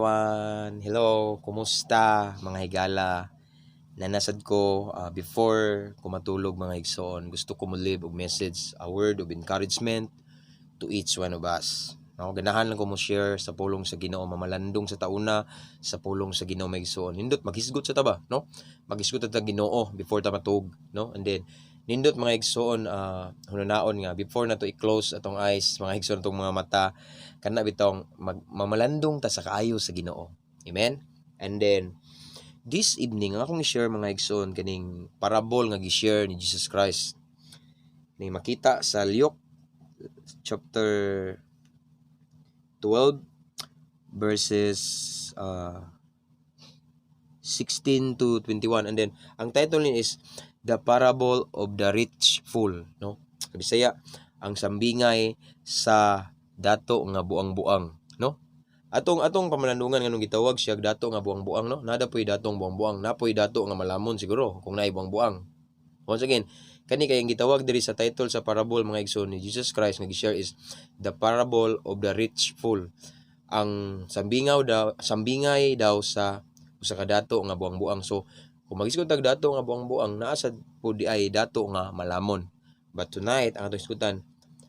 Everyone! Hello! Kumusta, mga higala? Nanasad ko before ko matulog, mga igsoon, gusto ko mo leave og message, a word of encouragement to each one of us. No, ganahan lang ko mo share sa pulong sa Ginoo, mamalandong sa tauna sa pulong sa Ginoo, mga igsoon. Nindot maghisgot sa ta ba, no? Maghisgot ta Ginoo before ta matug, no? And then nindot, mga igsoon, hunaon nga before na to i-close atong eyes, mga igsoon, atong mga mata, kana bitong mamalandong ta sa kaayo sa Ginoo. Amen. And then this evening, ang akong i-share, mga igsoon, kaning parable nga gi-share ni Jesus Christ ni makita sa Luke chapter 12 verses 16 to 21. And then ang title ni is "The Parable of the Rich Fool", no? Sa Bisaya, "Ang Sambingay sa Dato nga Buang-buang", no? Atong pamalandungan nganong gitawag siya dato nga buang-buang, no? Nada po'y datong buang-buang, napoy dato nga malamon siguro kung naay buang-buang. Once again, kani kay ang gitawag diri sa title sa parable, mga igsoon, ni Jesus Christ nga gi-share is "The Parable of the Rich Fool", ang sambingaw daw, sambingay daw sa usa ka dato nga buang-buang. So kung magisgot tag dato nga buang-buang, naa sad po di ay dato nga malamon. But tonight, ang atong hisgutan,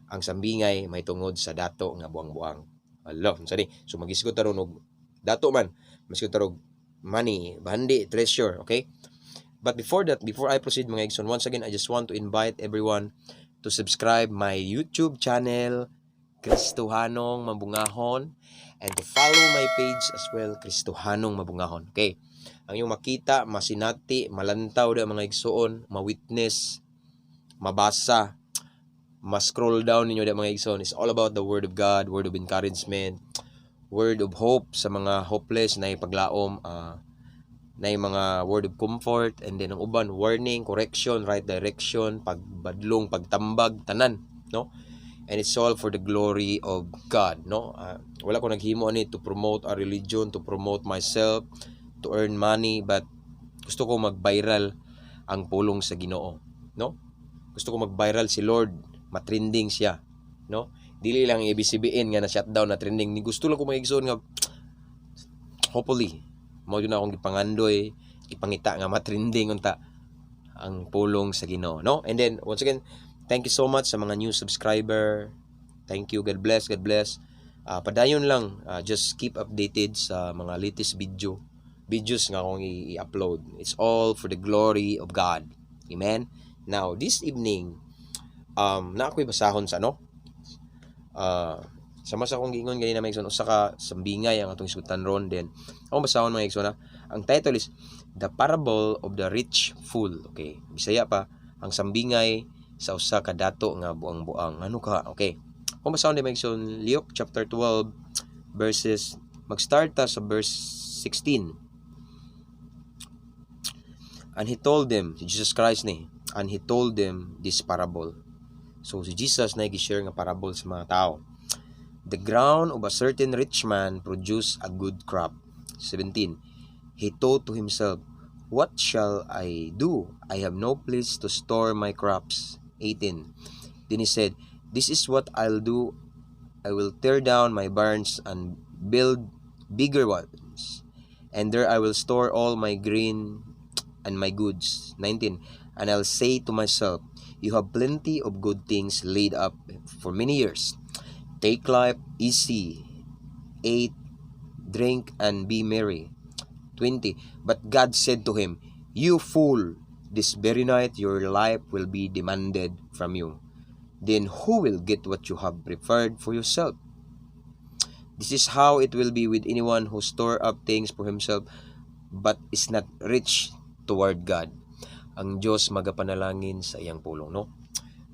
ang sambingay may tungod sa dato nga buang-buang. Alo, unsa ni? So magisgot ta ron og dato man, magisgot ta og money, bandi, treasure, okay? But before that, before I proceed, mga igsoon, once again, I just want to invite everyone to subscribe my YouTube channel, Kristohanong Mabungahon, and to follow my page as well, Kristohanong Mabungahon. Okay? Ang iyong makita, masinati, malantaw da, mga igsoon, ma-witness, mabasa, ma-scroll down ninyo da, mga igsoon, is all about the Word of God, word of encouragement, word of hope sa mga hopeless na paglaom, na yung mga word of comfort, and then ang uban, warning, correction, right direction, pagbadlong, pagtambag, tanan, no? And it's all for the glory of God, no? Wala ko naghimo ani to promote a religion, to promote myself, to earn money, but gusto ko mag-viral ang pulong sa Ginoo, no? Gusto ko mag-viral si Lord, matrending siya, no? Dili lang ABCBN nga na shutdown na trending ni. Gusto lang ko, mga igsoon, nga hopefully mao jud na akong gipangandoy, ipangita nga matrending unta ang pulong sa Ginoo, no? And then once again, thank you so much sa mga new subscriber. Thank you. God bless, God bless. Padayon lang, just keep updated sa mga latest videos nga akong i-upload. It's all for the glory of God. Amen. Now, this evening, na ako'y basahon sa ano, sama sa akong giingon ganina, mga igsoon, usa ka sambingay ang atong isgutan ron. Then akong basahon, mga igsoon, ang title is "The Parable of the Rich Fool". Okay, Bisaya pa, "Ang Sambingay sa Usa ka Dato nga Buang-buang". Ano ka? Okay, akong basahon di, mga igsoon, Luke chapter 12 verses, mag-start ta sa verse 16. And he told them, si Jesus Christ ni, and he told them this parable. So si Jesus na share nga parable sa mga tao. The ground of a certain rich man produced a good crop. 17. He thought to himself, "What shall I do? I have no place to store my crops." 18. Then he said, "This is what I'll do. I will tear down my barns and build bigger ones. And there I will store all my grain and my goods." 19. And I'll say to myself, 'You have plenty of good things laid up for many years. Take life easy. Eat, drink, and be merry." 20. But God said to him, "You fool, this very night your life will be demanded from you. Then who will get what you have prepared for yourself? This is how it will be with anyone who store up things for himself but is not rich toward God." Ang Diyos magapanalangin sa iyang pulong, no?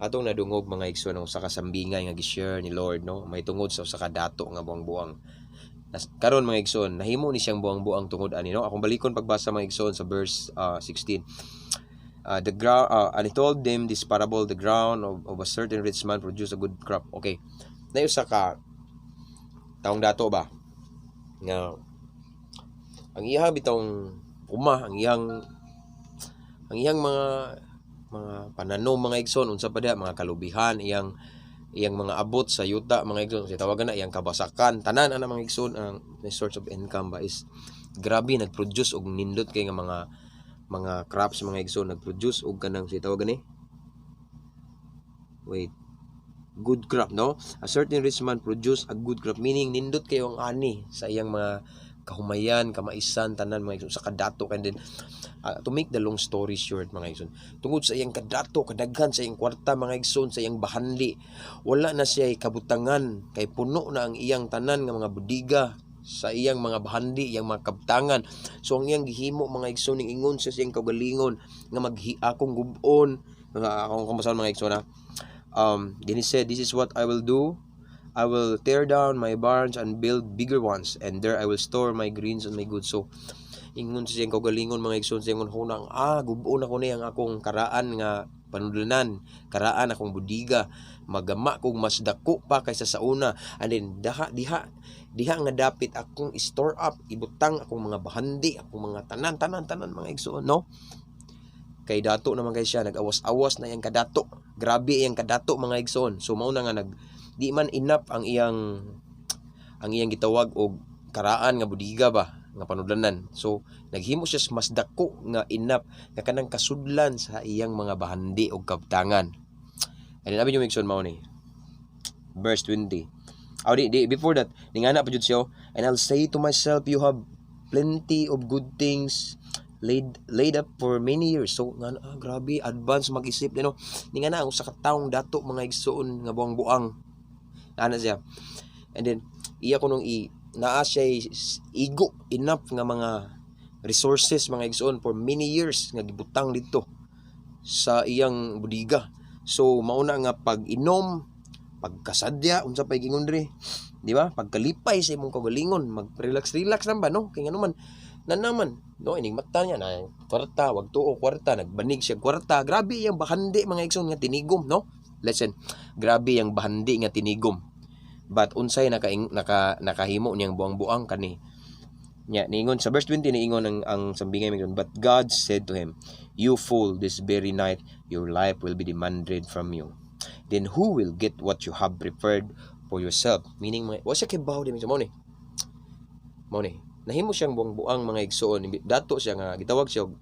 Atong nadungog, mga igsoon, ang usa ka sambingay nga gi-share ni Lord, no? May tungod sa usa ka dato nga buang-buang. Karon, mga igsoon, nahimo ni siyang buang-buang tungod ani, no? Akong balikon pagbasa, mga igsoon, sa verse 16. The ground and he told them this parable: The ground of a certain rich man produced a good crop. Okay. Na usa ka taong dato ba nga ang iyang bitong uma, ang iyang mga pananom, mga igsoon, unsa pa diha, mga kalubihan, iyang Iyang mga abot sa yuta, mga igsoon, kasi tawagan na iyang kabasakan, tanan ana, mga igsoon, ang source of income ba is grabe nag-produce og nindot kay nga mga crops, mga igsoon. Nag-produce og kanang si tawagan ni, wait, good crop, no? A certain rich man produced a good crop, meaning nindot kayo ang ani sa iyang mga kahumayan, kamaisan, tanan, mga igsoon, sa kadato. And then to make the long story short, mga igsoon, tungod sa iyang kadato, kadaghan sa iyang kwarta, mga igsoon, sa iyang bahandi, wala na siya kabutangan kay puno na ang iyang tanan nga mga budiga sa iyang mga bahandi, iyang mga kabtangan. So ang iyang gihimo, mga igsoon, ning ingon siya sa iyang kaugalingon nga maghi akong gub-on, mga akong kamasaon, mga igsoon ha. Then he said, "This is what I will do. I will tear down my barns and build bigger ones, and there I will store my grains and my goods." So, ingon sa iyang kaugalingon, mga igsoon, sa iyang hunang, "Gub-on ako ni ang akong karaan nga panudlanan, karaan akong budiga, magama kog mas dako pa kaysa sa una. And then daha diha diha nga dapit akong store up, ibutang akong mga bahandi, akong mga tanan tanan tanan," mga igsoon, no? Kay dato naman kay siya, nag-awas-awas na iyang kadato. Grabe iyang kadato, mga igsoon. So mao na nga nag di man enough ang iyang gitawag og karaan nga budiga ba nga panudlanan. So naghimo siya mas dako nga enough nga kanang kasudlan sa iyang mga bahandi og kabtangan. And then abi nyo, igsoon, mao ni verse 20. Oh, di, before that, ningana pa jud siya, "And I'll say to myself, you have plenty of good things laid laid up for many years." So nga, grabe advance mag-isip no. Ningana ang usa ka taong dato, mga igsoon, nga buang-buang. Ana siya. And then iya ko nung i naa siya igo enough nga mga resources, mga igsoon, for many years nga gibutang dito sa iyang budiga. So mauna nga pag-inom, pagkasadya, unsa pay gingon diri, di ba? Pagkalipay sa imong kaugalingon, mag-relax relax lang ba, no? Kay ngano man na naman, no, ining mata niya na kwarta, wag tuo kwarta, nagbanig siya kwarta. Grabe iyang bahandi, mga igsoon, nga tinigom, no? Listen, grabe yang bahandi nga tinigom. But unsay naka nakahimo niyang buang-buang kani nya? Niingon sa verse 20, niingon ang sambingay mingon, "But God said to him, 'You fool, this very night your life will be demanded from you. Then who will get what you have prepared for yourself?'" Meaning, mga wa siya kibaw di mao ni nahimo siyang buang-buang, mga igsoon. Dato siya nga gitawag siya og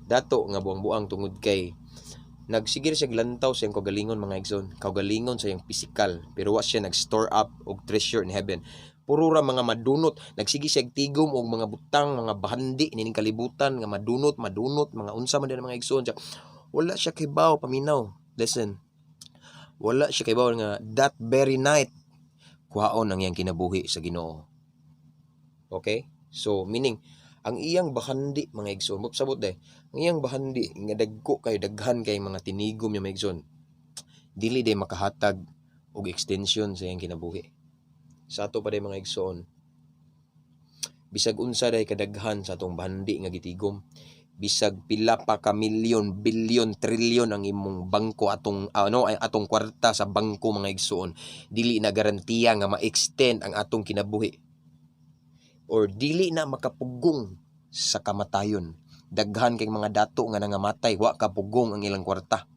dato nga buang-buang tungod kay nagsigir siya lantaw sa iyang kaugalingon, mga igsoon, kaugalingon sa iyang physical, pero wa siya nag-store up og treasure in heaven. Puro ra mga madunot. Nagsige siya tigom og mga butang, mga bahandi nining kalibutan nga madunot madunot, mga unsa man din, mga igsoon. Siya wala siya kibaw, paminaw, listen, wala siya kibaw nga that very night kuhaon ang iyang kinabuhi sa Ginoo. Okay, so meaning ang iyang bahandi, mga igsoon, sabot day, ang iyang bahandi nga dagko kay daghan kay mga tinigom niya, mga igsoon, dili day makahatag og extension sa iyang kinabuhi. Sa ato pa day, mga igsoon, bisag unsa day kadaghan sa atong bahandi nga gitigom, bisag pila pa ka milyon, bilyon, trilyon ang imong bangko, atong ano ay atong kwarta sa bangko, mga igsoon, dili na garantiya nga ma-extend ang atong kinabuhi or dili na makapugong sa kamatayon. Daghan kay mga dato nga nangamatay, wa kapugong ang ilang kwarta,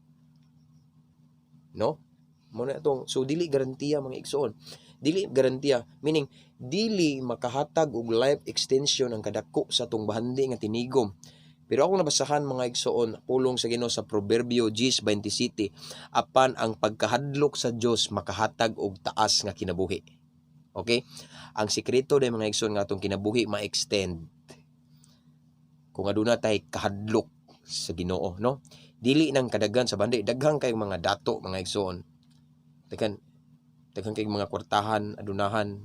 no? Mo na itong, so dili garantiya, mga igsoon, dili garantiya, meaning dili makahatag og life extension ang kadako sa atong bahandi nga tinigom. Pero akong nabasahan, mga igsoon, pulong sa Ginoo sa Proverbio 10:27, apan ang pagkahadlok sa Dios makahatag og taas nga kinabuhi. Okay? Ang sikreto day, mga igsoon, nga atong kinabuhi ma-extend kung aduna tay kahadlok sa Ginoo, no? Dili nang kadaghan sa bahandi. Daghan kay mga dato, mga igsoon. Daghan daghan kay mga kwartahan, adunahan,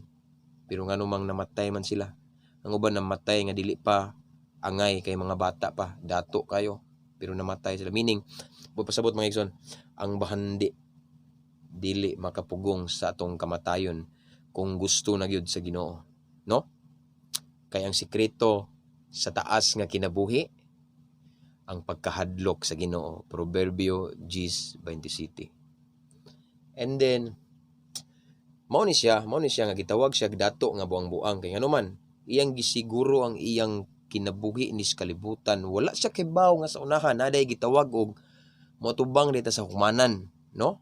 pero ngano mang namatay man sila. Ang uban namatay nga dili pa angay kay mga bata pa, dato kayo, pero namatay sila. Meaning, buot pasabot, mga igsoon, ang bahandi dili makapugong sa atong kamatayon kung gusto na gyud sa Ginoo, no? Kay ang sikreto sa taas nga kinabuhi ang pagkahadlok sa Ginoo. Proverbio 10:27. And then mao ni siya nga gitawag siya dato nga buang-buang kay ngano man iyang gisiguro ang iyang kinabuhi ni sa kalibutan. Wala siya kibaw nga sa unahan naday gitawag og motubang dita sa humanan, no?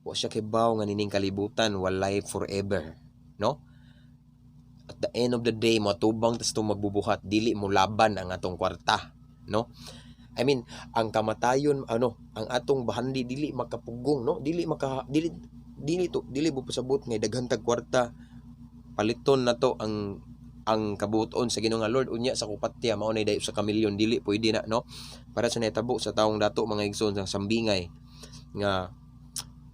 Wa siya kibaw nga nining kalibutan walay forever, no? At the end of the day, matubang tas itong magbubuhat, dili mo laban ang atong kwarta, no? I mean, ang kamatayon, ano, ang atong bahandi dili makapugong, no? Dili maka dili dili to dili mo pasabot nga daghan tag kwarta, paliton na to ang kabuoton sa Ginoo nga Lord, unya sa kupatya mao nay dayo sa kamilyon. Dili pwede na, no? Para sa nahitabo sa taong dato, mga igsoon, sa sambingay nga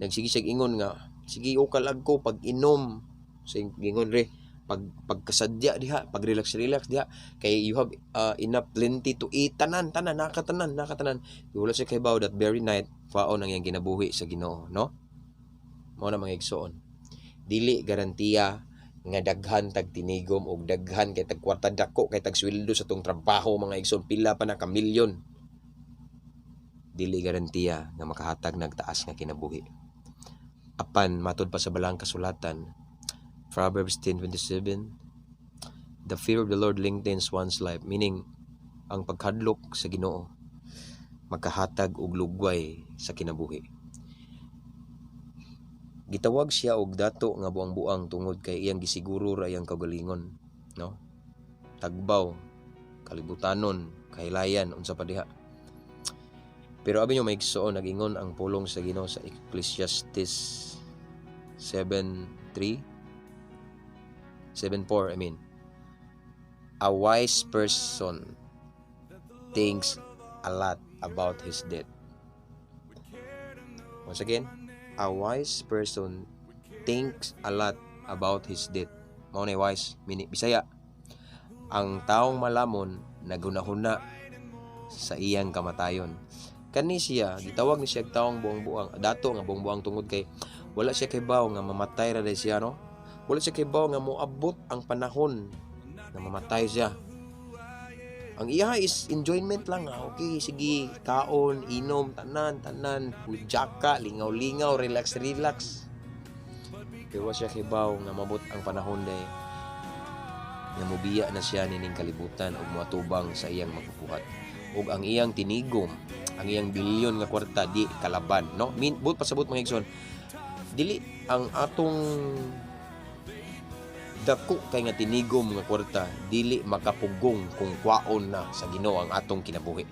nagsige siya ingon nga sige ukal ko pag inom sa ingon re pag pagkasadya diha, pag relax relax diha, kay you have enough, plenty to eat, tanan tanan nakatanan nakatanan. Wala siya kahibaw that very night kwaon ang iyang kinabuhi sa Ginoo, no? Mao na, mga igsoon, dili garantiya nga daghan tag tinigom og daghan kay tag kwarta, dako kay tag sweldo sa tong trabaho, mga igsoon, pila pa na ka milyon, dili garantiya nga makahatag nagtaas nga kinabuhi. Apan matod pa sa Balaang Kasulatan, Proverbs 10:27, "The fear of the Lord lengthens one's life," meaning ang pagkadlok sa Ginoo makahatag og lugway sa kinabuhi. Gitawag siya og dato nga buang-buang tungod kay iyang gisiguro ra iyang kaugalingon, no? Tagbaw, kalibutanon, kahilayan, unsa pa diha. Pero abi nyo, mga igsoon, nag-ingon ang pulong sa Ginoo sa Ecclesiastes 7:3, 7:4, I mean, "A wise person thinks a lot about his death." Once again, "A wise person thinks a lot about his death." Mao na wise, meaning Bisaya, ang taong malamon nagunahuna sa iyang kamatayon. Kani siya, gitawag ni siya og taong buang-buang, dato nga buang-buang tungod kay wala siya kibaw nga mamatay ra day siya, no? Wala siya kibaw nga moabot ang panahon nga mamatay siya. Ang iya is enjoyment lang, ah. Okay, sige, kaon, inom, tanan, tanan, pujaka, lingaw-lingaw, relax, relax. Pero wa siya kibaw nga mabot ang panahon day nga mubiya na siya nining kalibutan ug moatubang sa iyang magbubuhat. Ug ang iyang tinigom, ang iyang bilyon nga kwarta di kalaban, no? Min but pasabot, mga igsoon, dili ang atong dako kay nga tinigom nga kwarta dili makapugong kung kwaon na sa Ginoo ang atong kinabuhi.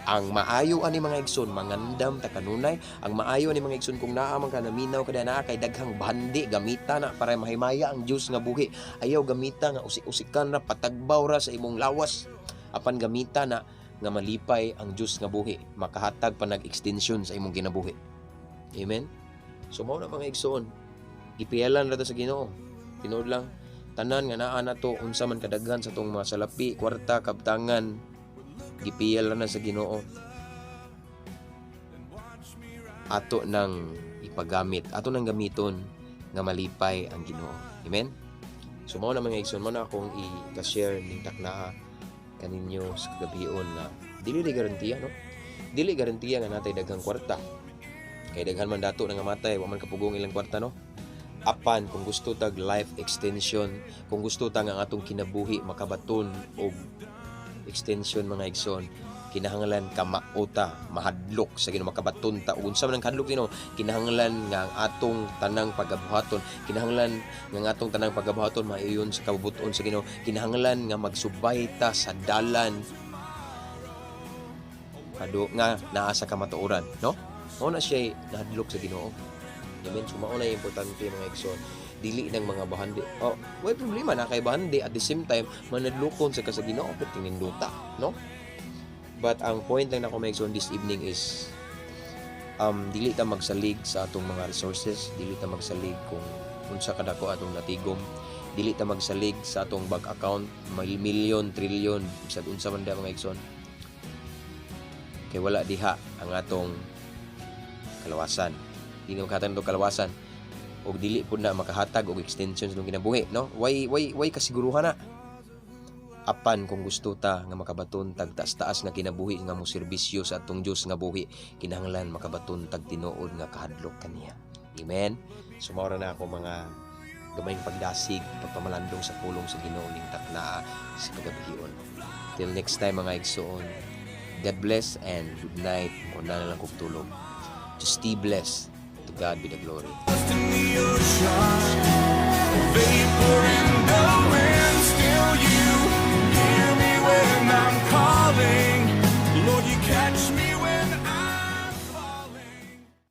Ang maayo ani, mga igsoon, mangandam ta kanunay. Ang maayo ani, mga igsoon, kung naa man ka, naminaw ka, naa kay daghang bahandi, gamita na para mahimaya ang Dios nga buhi. Ayaw gamita nga usik-usikan ra, patagbaw ra sa imong lawas. Apan gamita na nga malipay ang Dios nga buhi, makahatag pa nag-extension sa imong kinabuhi. Amen. So mao na, mga igsoon, gipiyalan ra ta sa Ginoo. Tinuod lang, tanan nga naa nato, unsa man kadaghan sa tong mga salapi, kwarta, kabtangan, gipiyal ra na sa Ginoo. Ato nang ipagamit, ato nang gamiton nga malipay ang Ginoo. Amen. So mao na, mga igsoon, mao na akong i-share ning taknaa kaninyo sa kagabion nga dili di garantiya, no? Dili garantiya nga natay daghang kwarta. Kay daghan man dato nga matay, wa man kapugong ilang kwarta, no? Apan kung gusto tag life extension, kung gusto ta nga ang atong kinabuhi makabaton og extension, mga igsoon, kinahanglan kamao ta, mahadlok sa Ginoo, makabaton ta ug unsa man ang kahadlok Ginoo. Kinahanglan nga ang atong tanang pagabuhaton, kinahanglan nga ang atong tanang pagabuhaton maiyon sa kabubut-on sa Ginoo, kinahanglan nga magsubay ta sa dalan kado nga naa sa kamatuoran, no? Mao na siya nahadlok sa Ginoo. Amen. So mao na yung importante, mga igsoon, dili ng mga bahandi. Oh, way problema na kay bahandi, at the same time manadlokon sa ka sa Ginoo, pero tininduta, no? But ang point lang nako, mga igsoon, this evening is dili ta magsalig sa atong mga resources, dili ta magsalig kung unsa kadako atong natigom, dili ta magsalig sa atong bank account, may milyon, trilyon, bisag unsa man da, mga igsoon. Kay wala diha ang atong kalawasan. Dili makahatag ng kalawasan og dili pud na makahatag og extension sa atong kinabuhi, no? Way kasiguruhan na. Apan kung gusto ta nga makabaton tag taas-taas nga kinabuhi nga mo serbisyo sa atong Dios nga buhi, kinahanglan makabaton tag tinuod nga kahadlok kaniya. Amen. So mao ra na ako mga gamayng pagdasig, pagpamalandong sa pulong sa Ginoo ning taknaa sa kagabion. Till next time, mga igsoon, God bless and good night. Mo na lang kog tulog. Just stay blessed. To God be the glory. Lost in the ocean, vapor.